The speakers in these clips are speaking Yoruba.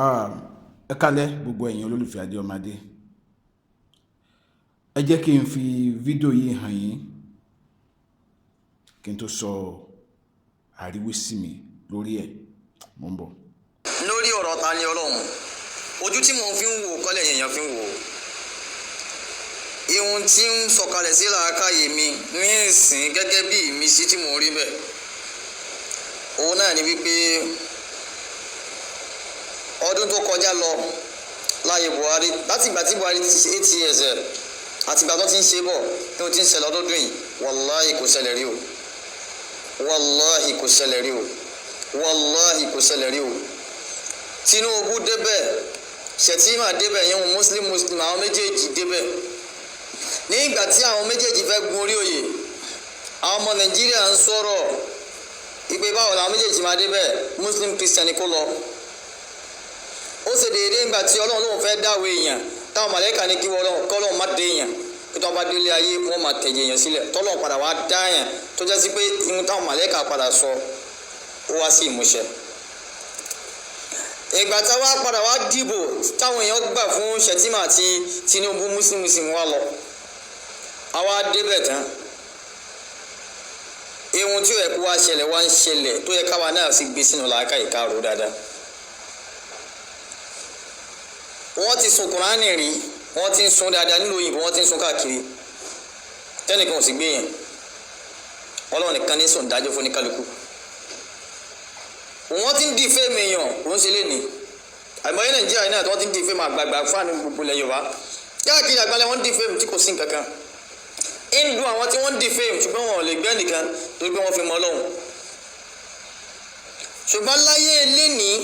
Ah, ẹ kálẹ́ gbogbo ẹ̀yin olólùfẹ́ Adéọmọdé. Ẹ jẹ́ kí n fi fídíò yìí hàn yín kí n tó sọ àríwísí mi lórí ẹ̀. Mo ń bọ̀. Lórí ọ̀rọ̀ Ta ni Ọlọ́run, ojú tí mò ń fi ń wò kọ́lẹ̀ èèyàn fi ń wò ihun tí ń sọ̀kalẹ̀ sí làákàyè mi ní ìsìn gẹ́gẹ́ bí ìmísí tí mò ń rí bẹ́ẹ̀, òun náà ni wípé ọdún tó kọjá lọ láyé Buhari, láti ìgbà tí Buhari ti ṣe 8 years ẹ̀ àti ìgbà tó ti ń ṣe bọ̀ ní o ti ń ṣẹlẹ̀ ọdọọdún yìí, wàláhì kò ṣẹlẹ̀ rí o, wàláhì kò ṣẹlẹ̀ rí o, wàláhì kò ṣẹlẹ̀ rí o. Tinubu débẹ̀, Shettima débẹ̀, yẹn Muslim Muslim, àwọn méjèèjì débẹ̀. Ní ìgbà tí àwọn méjèèjì fẹ́ gun orí oyè, àwọn ọmọ Nàìjíríà ń sọ̀rọ̀ ìpè báwo làwọn méjèèjì máa débẹ̀, Muslim Christian ni kó lọ. Ó ṣe déédéé ńgbà tí Ọlọ́run lóun fẹ́ dáwọ́ èèyàn, táwọn màlẹ́kà ní kí wọ́n kọ́lọ́run má dé èèyàn, kí tó bá délé ayé wọ́n máa tẹ̀jẹ̀ èèyàn sílẹ̀. Tọ́lọ́run padà wá dá èèyàn, tó jẹ́ sí pé ihun táwọn màlẹ́kà padà sọ ó wá sí ìmúṣẹ. Ìgbà táwa padà wá dìbò, táwọn èèyàn gbà fún Shettima àti Tinubu, Muslim Muslim wá lọ, àwa débẹ̀ tán, ihun tí ó yẹ kó wá ṣẹlẹ̀ wá ń ṣẹlẹ̀, tó yẹ káwa náà sì gbé sínú làákàyè ká rò dáadáa. Wọ́n ti sun Kùránì rí, wọ́n ti ń sun dáadáa nílùú òyìnbó, wọ́n ti ń sun káàkiri, tẹ́nìkan ò sì gbé yẹn. Ọlọ́run nìkan ní sùn dájọ́ fún ní kálukú. Wọ́n ti ń di fẹ́ẹ̀mù èèyàn, kò ń ṣe lé ní àìmọye Nàìjíríà náà tí wọ́n ti ń di fẹ́ẹ̀mù àgbààgbà fáànù gbogbo ilẹ̀ Yorùbá káàkiri àgbálẹ̀. Wọ́n ń di fẹ́ẹ̀mù tí kò sí nǹkan kan ń dùn àwọn tí wọ́n ń di fẹ́ẹ̀mù, ṣùgbọ́n wọn ò lè gbẹ́ nìkan torí pé wọ́n fi mọ Ọlọ́run. Ṣùgbọ́n láyé lénìí,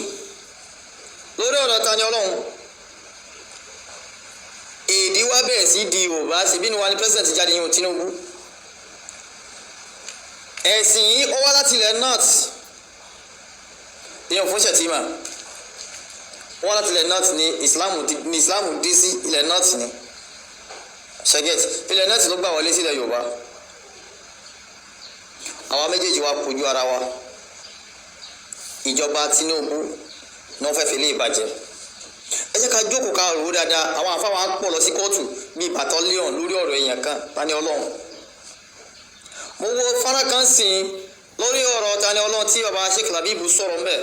lórí ọ̀rọ̀ Ta ni Ọlọ́run, èdè wa bẹ̀rẹ̀ sí di Yorùbá síbí ni wa ní president jáde yìí, Tinubu. Ẹ̀sìn yìí, ó wá láti ilẹ̀ north, ìyẹn fún Shettima, ó wá láti ilẹ̀ north ní Islam, ní Islam dé sí ilẹ̀ north ní ṣẹ́gẹ̀t, ilẹ̀ north ló gbà wọlé sílẹ̀ Yorùbá. Àwa méjèèjì wa kojú ara wa. Ìjọba Tinubu ní wọ́n fẹ́ fi lé ìbàjẹ́. Ẹ jẹ́ ká jókòó ká rò ó dáadáa. Àwọn àfáwọn á pọ̀ lọ sí kóòtù bíi battalion lórí ọ̀rọ̀ èèyàn kan, Ta ni Ọlọ́run. Mo wo fọ́nrán kan sí i lórí ọ̀rọ̀ Ta ni Ọlọ́run tí baba Sheikh Labeeb sọ̀rọ̀ ńbẹ̀.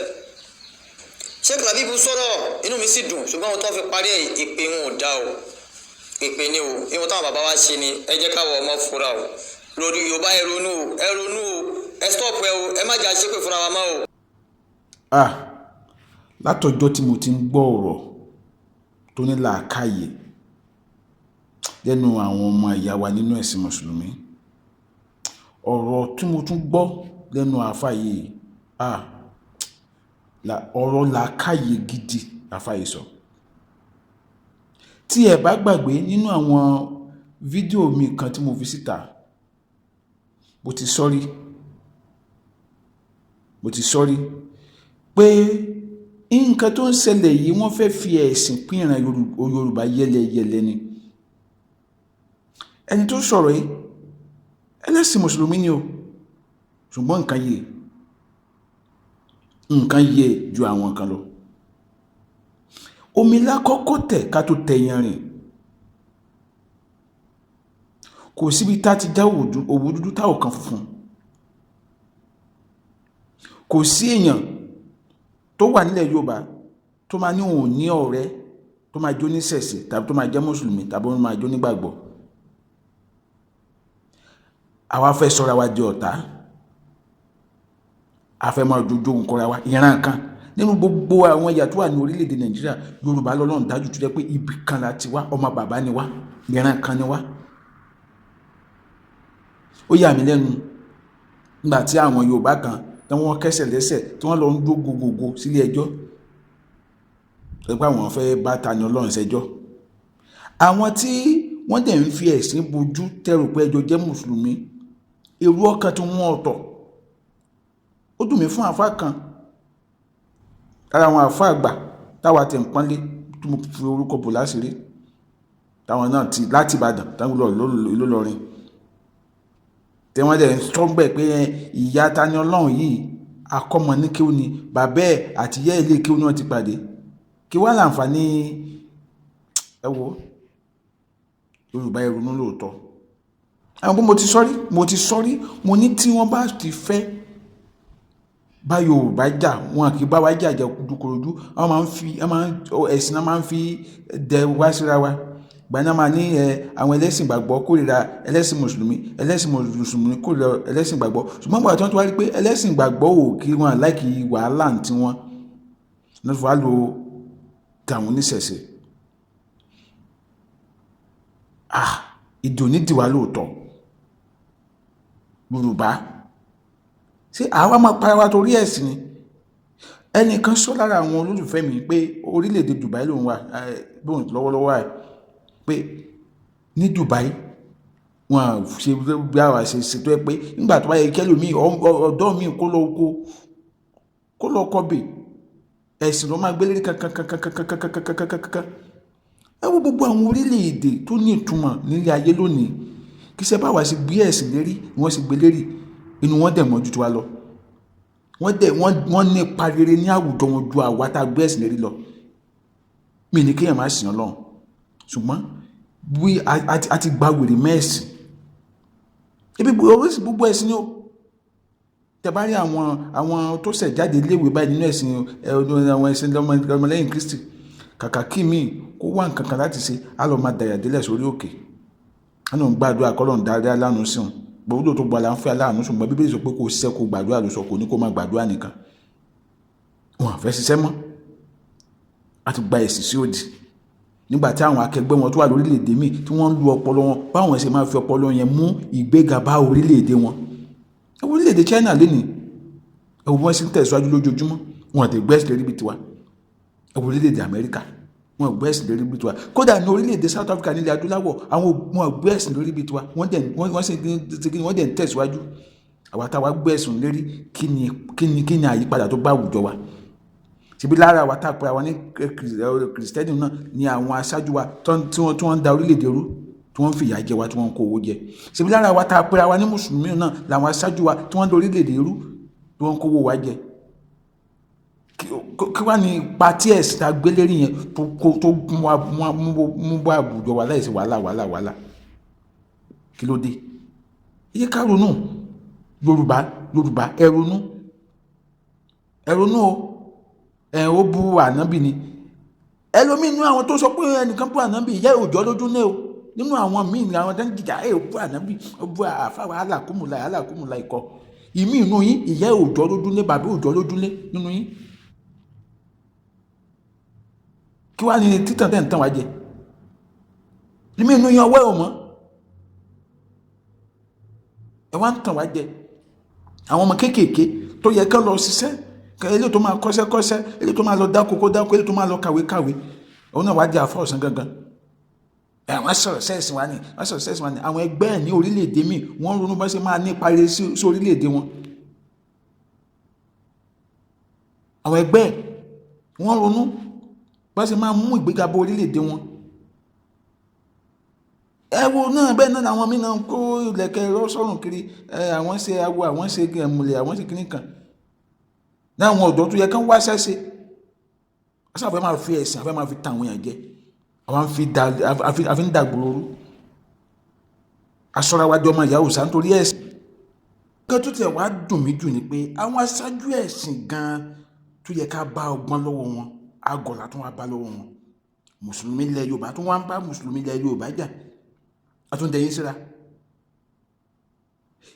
Sheikh Labeeb sọ̀rọ̀, inú mi sì dùn, ṣùgbọ́n ohun tó fi parí ẹ̀, ìpè wọn ò dá o, ìpè ni o. Ihun táwọn bàbá wa ṣe ni ẹ jẹ́ káwọ ọmọ fura o. Lórí Yorùbá, ẹ ronú o, ẹ ronú o, ẹ stop ẹ o, ẹ má jà ṣépè fúnra wa mọ́ o. Ah, látọjọ́ tí mo ti ń gbọ́ ọ̀rọ̀ tó ní làákàyè lẹ́nu àwọn ọmọ ìyá wa nínú ẹ̀sìn Mùsùlùmí, ọ̀rọ̀ tí mo tún gbọ́ lẹ́nu àáfàá yìí, ah, ọ̀rọ̀ làákàyè gidi làáfàá yìí sọ. Tí ẹ bá gbàgbé, nínú àwọn fídíò mi kan tí mo fi síta, mo ti sọ́rí pé nǹkan tó ń ṣẹlẹ̀ yìí, wọ́n fẹ́ fi ẹ̀sìn pín ìran Yorùbá yẹ́lẹyẹ̀lẹ ni. Ẹni tó sọ̀rọ̀ yìí, ẹlẹ́sìn Mùsùlùmí ni o, ṣùgbọ́n nǹkan yé ju àwọn kan lọ. Omi lákọ́kọ́ tẹ̀ ká tó tẹ yanrìn. Kò síbi tá ti já òwú dúdú tá ò kan funfun. Kò sí èèyàn tó wà nílẹ̀ Yorùbá tó máa ní òun ní ọ̀rẹ́ tó máa jó níṣẹ̀ṣe, tàbí tó máa jẹ́ Mùsùlùmí, tàbí tó máa jó nígbàgbọ́. Àwa fẹ́ sọra wa di ọ̀tá, a fẹ́ máa jojo nǹkan wa. Ìran kan nínú gbogbo àwọn ẹ̀yà tó wà ní orílẹ̀-èdè Nàìjíríà, Yorùbá lọ́lọ́run dájú tó jẹ́ pé ibì kan la ti wá, ọmọ bàbá ni wá, ìran kan ni wá. Ó yà mí lẹ́nu nígbà tí àwọn Yorùbá kan tí wọ́n kẹ́sẹ̀ lẹ́sẹ̀, tí wọ́n lọ ń dó gogogo sílé ẹjọ́ pé àwọn fẹ́ bá Tani Ọlọ́run ṣẹjọ́. Àwọn tí wọ́n dẹ̀ ń fi ẹ̀sìn bojú tẹ̀rù pé ẹjọ́ jẹ́ Mùsùlùmí, èrò ọkàn tí wọ́n ọ̀tọ̀. Ó dùn mí fún àfa kan lára àwọn àfa àgbà táwa ti ń pọ́nlé, tí mo fi orúkọ bò láṣìírí, táwọn náà ti láti Ìbàdàn, táwọn lọ ìlú Ìlọrin, tí wọ́n dẹ̀ ń sọ́gbẹ̀ pé ìyá Tani Ọlọ́run yìí, akọ́mọ ní kéwú ni, bàbá ẹ̀ àti ìyá ilé kéwú ni wọ́n ti pàdé. Kí wá láǹfààní? Ẹ wo, Yorùbá, ẹ ronú lóòótọ́. Àwọn bó mo ti sọ́rí, mo ti sọ́rí, mo ní tí wọ́n bá ti fẹ́ bá Yorùbá jà, wọn kì í bá wa jà jà kúdúkúrúdú. Wọ́n máa ń fi, wọ́n máa ń, ẹ̀sìn náà máa ń fi dẹ wá síra wa. Ìgbà náà máa ní ẹ àwọn ẹlẹ́sìn gbàgbọ́ kórìíra ẹlẹ́sìn mùsùlùmí, ẹlẹ́sìn mùsùlùmí kórìíra ẹlẹ́sìn gbàgbọ́. Ṣùgbọ́n gbà tí wọ́n ti wá rí pé ẹlẹ́sìn gbàgbọ́ ò kí wọn like wàhálà tí wọ́n lọ́ fi wá lo tàwọn oníṣẹ̀ṣe. Ah, ìdí òní dìwà lóòótọ́. Yorùbá, ṣé àwa máa para wa torí ẹ̀sìn ni? Ẹnìkan sọ lára àwọn olólùfẹ́ mi pé orílẹ̀-èdè Dubai lòun wà lóun lọ́wọ́lọ́wọ́ ẹ̀, pé ní Dubai wọn ṣe bí àwa ṣe ṣètò ẹ, pé nígbà tó bá yẹ kẹlòmíì, ọ̀dọ́ mi kó lọ kọbè, ẹ̀sìn ló máa gbélé kankankankankankankankankankan. Ẹ wo gbogbo àwọn orílẹ̀-èdè tó ní ìtumọ̀ nílé ayé lónìí, kí ṣe báwa ṣe gbé ẹ̀sìn lérí wọ́n sì gbé lérí, inú wọn dẹ̀ mọ́ ju tiwa lọ. Wọ́n dẹ̀ wọ́n ní ipa rere ní àwùjọ wọn ju àwa tá a gbé ẹ̀sìn lérí lọ. Mi ní kéèyàn má sìn Ọlọ́run, ṣùgbọ́n bí a ti gba wèrè mẹ́ẹ̀sìn ibi gbogbo ẹ̀sìn ni ó tẹ bá rí àwọn tó ṣẹ̀ jáde léèwé báyìí nínú ẹ̀sìn, àwọn ẹ̀sìn ọmọlẹ́yìn Kristi, kàkà kí mi kó wá nǹkan kan láti ṣe, á lọ máa dàyà délẹ̀ sórí òkè, á lọ ń gbàdúrà kọ́lọ́run darí aláàánú sí wọn. Gbogbo tó gba là ń fẹ́ aláàánú, ṣùgbọ́n Bíbélì sọ pé kó ṣiṣẹ́, kó gbàdúrà ló sọ, kò ní kó máa gbàdúrà nìkan. Wọn àfẹ́ ṣiṣẹ́ mọ́, a ti gba ẹ̀sìn sí òdì. Nígbà tí àwọn akẹgbẹ́ wọn tó wà lórílẹ̀‐èdè míì tí wọ́n ń lu ọpọlọ wọn, báwọn ṣe máa fi ọpọlọ yẹn mú ìgbéga bá orílẹ̀‐èdè wọn. Orílẹ̀‐èdè China lénìí, ẹ wo bí wọ́n ṣe ń tẹ̀síwájú lójoojúmọ́, wọn àti gbẹ́sì lérí bíi tiwa. Ẹ wo orílẹ̀‐èdè Amẹ́ríkà, wọn gbé ẹ̀sìn lórí bíi tiwa. Kódà ní orílẹ̀-èdè South Africa nílẹ̀ adúláwọ̀, àwọn wọn gbé ẹ̀sìn lórí bíi tiwa, wọ́n dẹ̀ wọ́n sì wọ́n dẹ̀ ń tẹ̀síwájú. Àwa táwa gbé ẹ̀sìn lérí, kí ni àyípadà tó bá àwùjọ wa? Ṣebí lára àwa tá a pè àwa ní kìrìsìtẹ́nì náà ni àwọn aṣáájú wa tí wọ́n ń da orílẹ̀-èdè rú, tí wọ́n ń fìyà jẹ wa, tí wọ́n ń kó owó jẹ. Ṣebí lára àwa tá a pè àwa ní mùsùlùmí náà làwọn aṣáájú wa tí wọ́n ń da orílẹ̀-èdè rú, tí wọ́n ń kó owó wa jẹ. Kí wá ní ipa tí ẹ̀sìn tá a gbé lérí yẹn tó mú bá àwùjọ wa láìsí wàhálà, wàhálà, wàhálà? Kí ló dé? Ẹ jẹ́ ká ronú. Yorùbá, Yorùbá, ẹ ronú, ẹ ronú o. Ẹ ó bú ànábì ni. Ẹlòmíì nínú àwọn tó sọ pé ẹnìkan bú ànábì, ìyá òjò lójú ní o. Nínú àwọn míì ní àwọn tó ń jìjà, ẹ ò bú ànábì, ó bú àfáwà alákùmùlà alákùmùlà ikọ ìmí inú yín, ìyá òjò lójú ní, bàbá òjò lójú ní nínú yín. Kí wàá ní títàn tẹ̀ ń tàn wá jẹ? Ìmí inú yín, ọwọ́ ẹ̀ ò mọ́, ẹ wá ń tàn wá jẹ. Àwọn ọmọ kéékèèké tó yẹ kán lọ ṣiṣẹ́, eléyìí tó máa kọ́ṣẹ́ kọ́ṣẹ́, eléyìí tó máa lọ dáko kó dáko, eléyìí tó máa lọ kàwé kàwé, òun náà wá di àfọ ọ̀sán gangan. Ẹ wọ́n sọ̀rọ̀ sẹ́ẹ̀sì wa ni, wọ́n sọ̀rọ̀ sẹ́ẹ̀sì wa ni. Àwọn ẹgbẹ́ ẹ̀ ní orílẹ̀-èdè míì, wọ́n ronú bá ṣe máa ní ipa rere sí orílẹ̀-èdè wọn. Àwọn ẹgbẹ́ ẹ̀, wọ́n ronú bá ṣe máa mú ìgbéga bá orílẹ̀-èdè wọn. Ẹ wo náà, bẹ́ẹ̀ náà làwọn míì náà ń kó ìlẹ̀kẹ̀ ẹ̀rọ sọ́rùn kiri. Ẹ àwọn ṣe awo, àwọn ṣe ẹ̀mùlẹ̀, àwọn ṣe kíní kan ní. Àwọn ọ̀dọ́ tó yẹ kán wáṣẹ́ ṣe, wọ́n sábà fẹ́ máa fi ẹ̀sìn, àfẹ́ máa fi ta àwọn èèyàn jẹ, àwọn fi da, àfi ń dàgbòrò rú, aṣọra wa di ọmọ ìyá òòṣà nítorí ẹ̀sìn. Nǹkan tó tiẹ̀ wá dùn mí jù ni pé àwọn aṣáájú ẹ̀sìn gan-an tó yẹ ká bá ọgbọ́n lọ́wọ́ wọn, àgọ̀ la tún wá bá lọ́wọ́ wọn. Mùsùlùmí ilẹ̀ Yorùbá tún wá ń bá mùsùlùmí ilẹ̀ Yorùbá jà, àtúndẹ̀yìn síra.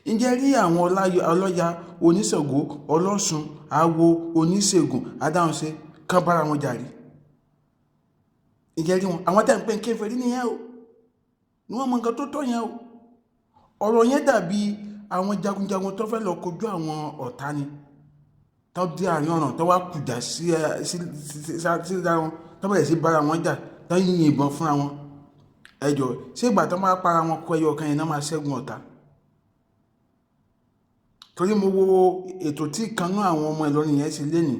Ǹjẹ́ rí àwọn ọlọ́ya, oníṣàngó, ọlọ́ṣun, awo, oníṣègùn adáhunṣe kán bára wọn jà rí? Ǹjẹ́ rí wọn? Àwọn tẹ́ ń pè ń kèfèrí nìyẹn o, ni wọ́n mọ nǹkan tó tọ́ yẹn o. Ọ̀rọ̀ yẹn dàbí àwọn jagunjagun tó fẹ́ lọ kojú àwọn ọ̀tá ni, tó dé àárín ọ̀nà, tó wá kùjà sí wọn, tó bẹ̀rẹ̀ sí bára wọn jà, tó yin ìbọn fúnra wọn. Ẹ jọ̀ọ́, ṣé ìgbà tó máa para wọn kọ ẹyọ kan yẹn náà máa ṣẹ́gun ọ̀tá? Torí mo wo ètò tí ìkànnú àwọn ọmọ Ìlọrin yẹn ṣe lénìí,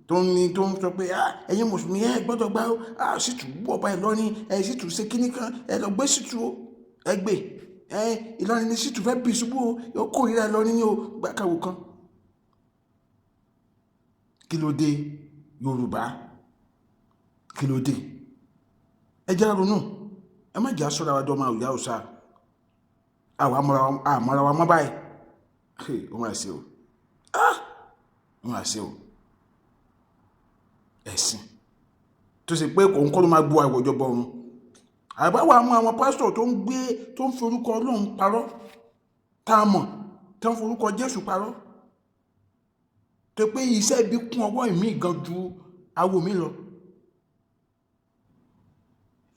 tó ń ní, tó ń sọ pé ẹ̀yin mùsùlùmí, ẹ gbọ́dọ̀ gbá o, sì tún bú ọba Ìlọrin, ẹ sì tún ṣe kíní kan, ẹ lọ gbé sì tún o, ẹ gbé ẹ Ìlọrin ní sì tún fẹ́ bí ṣubú o, yóò kórìíra Ìlọrin ní o, gbàkàwò kan. Kí ló dé, Yorùbá? Kí ló dé? Ẹ jẹ́ ronú, ẹ má jẹ́ aṣọ́ra wa dọ́mọ àwùjá òṣà àwọn àmọ́ra wa mọ́ báyìí. Ó máa ṣe o, ó máa ṣe o. Ẹ̀sìn tó ṣe pé òun kọ́ ló máa gbọ́ àwùjọ bọ̀ ọ̀run, àbáwọ̀ àwọn pásítọ̀ tó ń gbé, tó ń forúkọ Ọlọ́run parọ́, tá a mọ̀, tó ń forúkọ Jésù parọ́, tó pé iṣẹ́ ibi kún ọwọ́ ìmí gan ju awo mi lọ.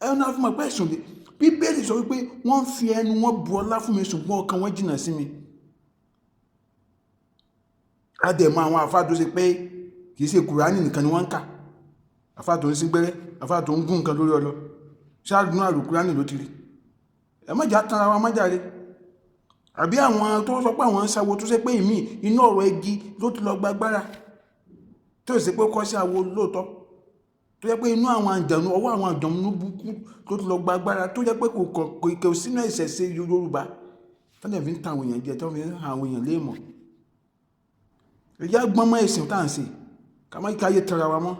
Ẹ náà fún mi pé ẹ̀sùn lè. Bíbélì sọ wípé wọ́n ń fi ẹnu wọn bu ọlá fún mi, ṣùgbọ́n ọkàn wọn jìnnà sí mi. A dẹ̀ mọ àwọn àfáà tó ṣe pé kì í ṣe Kùránì nìkan ni wọ́n ń kà. Àfáà tó ń sí gbẹ́rẹ́, àfáà tó ń gún nǹkan lórí ọlọ ṣáàdùnú àlùkùránì ló ti rí. Ẹ má jà tanra wa má jàre. Àbí àwọn tó sọ pé àwọn ń sáwo, tó ṣe pé ìmí inú ọ̀rọ̀ igi ló ti lọ gbàgbára, tó ṣe pé kọ́ sí awo lóòótọ́, tó jẹ́ pé inú àwọn àjànú, ọwọ́ àwọn àjànú burúkú tó ti lọ gbàgbára, tó jẹ́ pé kò sínú ìṣẹ̀ṣe Yorùbá, tó dẹ̀ fi ń ta àwọn èèyàn jẹ, tó fi ń han àwọn èèyàn léèmọ̀. Ẹ̀yà gbọ́n mọ́ ẹ̀sìn tá à ń ṣe, ká má káyé tara wa mọ́.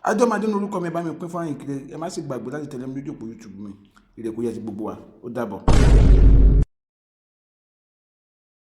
Adéọmọdé ní orúkọ mi. Ẹ bá mi pín fún ìkiri. Ẹ má sì gbàgbé láti tẹ̀lé mi lójú òpó YouTube mi. Ire kó yẹ ti gbogbo wa. Ó dàbọ̀.